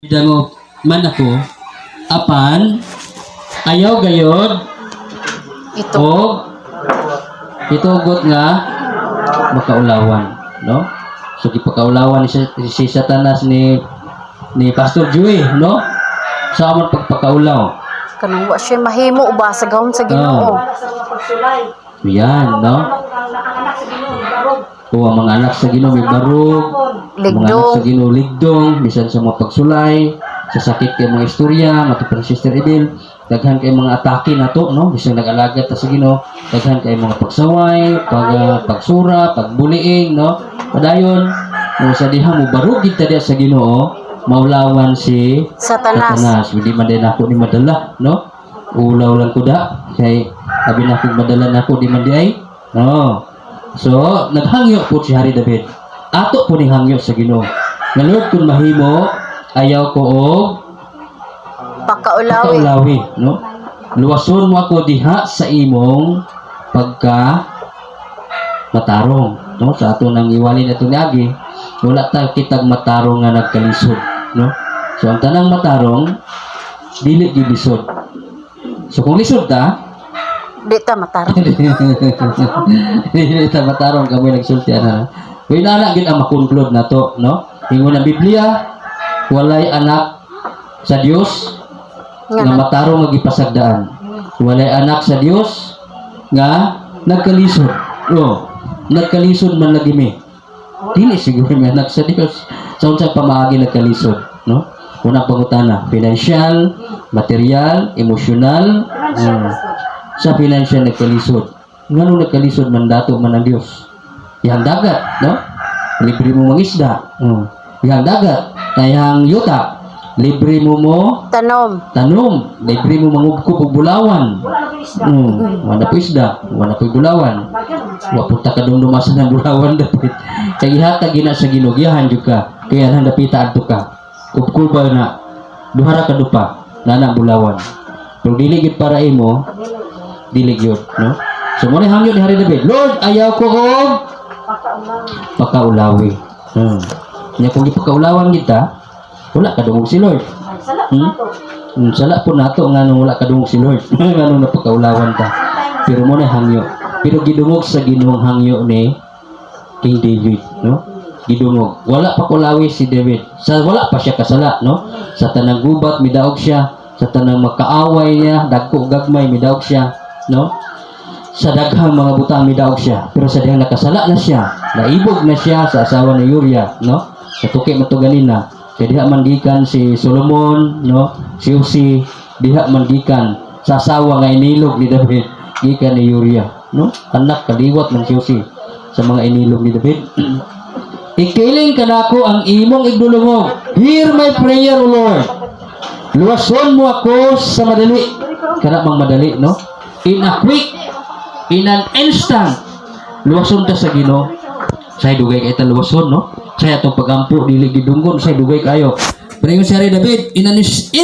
Dangop man ako, apan ayaw gayod Ito. Og itugot nga makaulawan, no? So gipakaulawan ni si Satanas ni Pastor Joey, no, sa amon pagpakaulaw. Kanang wa siya mahimo ba sa gahom sa Ginoo. Yan, no? O ang mga anak sa Ginoo may barog, ang mga anak sa Ligdong. Ginoo ligdong, bisan sa mga pagsulay, sa sakit kay mga istorya, matupad si Sister Ebel, daghan kay mga atake nato, no? Bisan nag-alagad ta sa Ginoo, daghan kay mga pagsaway, pagsura, pagbuliing, no? Padayon, no, sa diha mo barog gid ta diha sa Ginoo, maulawan si Satanas. Satanas. Hindi man din ako ni madala, no? Ulaw lang ko da. Kay, abi na akong madala na ako, di man di ay. No. So, naghangyo po si Hari David. Ato po ni hangyo sa Ginoo. Nga Lord, kung mahimo, ayaw ko og Pakaulawi. pakaulawi, no? Luwason mo ako diha sa imong pagka matarong, no? Sa ato nang iwali na itong niagi, wala ta kitag matarong nga nagkalisod, no? So ang tanang matarong dili gyud lisod. So kung lisod ta, Di ta matarong. dili ta matarong, kami nagsulti ana. Kung inana gyud ang makonclude nato, no? Ingon ang Biblia, walay anak sa Dios Nga nga matarong nga gipasagdaan. Walay anak sa Dios nga nagkalisod. Oh, nagkalisod man lagi mi. Dili siguro may anak sa Dios. Sa unsang pamaagi nagkalisod, no? Unang pangutana, financial, material, emotional, Sa financial nagkalisod. Ngano nagkalisod man dato man ang Dios? Yang dagat, no? Libre mo mangisda. Yang dagat, kayang yuta, libre mo mo Tanom. Tanom, libre mo mangubkob og bulawan. Wala po isda, wala po bulawan. Wa po ta kadumdumasan ng bulawan dapit. Kay ihatag gina sa Ginoo, giyahan jud ka. Kaya nang dapita adto ka. Kubkuba na duha ra ka dupa na bulawan. Pero dili gid para imo, dili gyud, no? So mo ni hangyo ni Hari David, "Lord, ayaw ko og pakaulawi." Nya kung gipakaulawan kita, wala kadungog si Lord. Sala po nato nga nung wala kadungog si Lord. Nga nung napakaulawan ta. Pero mo na hangyo. Pero gidungog sa Ginoong hangyo ni King David, no? Gidungog. Wala pa kulawi si David. Sa wala pa siya kasala, no? Sa tanang gubat midaog siya, sa tanang makaaway niya, dagko gagmay midaog siya, no? Sa daghang mga butang midaog siya. Pero sa dihang nakasala na siya, naibog na siya sa asawa ni Uriah, no? Sa tuki man to ganina. Kaya diha man gikan si Solomon, no? Si Uzi, diha man gikan sa asawa nga inilog ni David, gikan ni Uriah, no? Anak kaliwat man si Uzi sa mga inilog ni David. Ikiling kanako ang imong igdulungog. Hear my prayer, O Lord. Luwason mo ako sa madali. Kana mang madali, no? In a quick, in an instant. Luwason ta sa Ginoo. Say dugay kay ta luwason, no? Say atong pagampo dili gidunggon, say dugay kayo. Pero yung si Hari David, in an instant.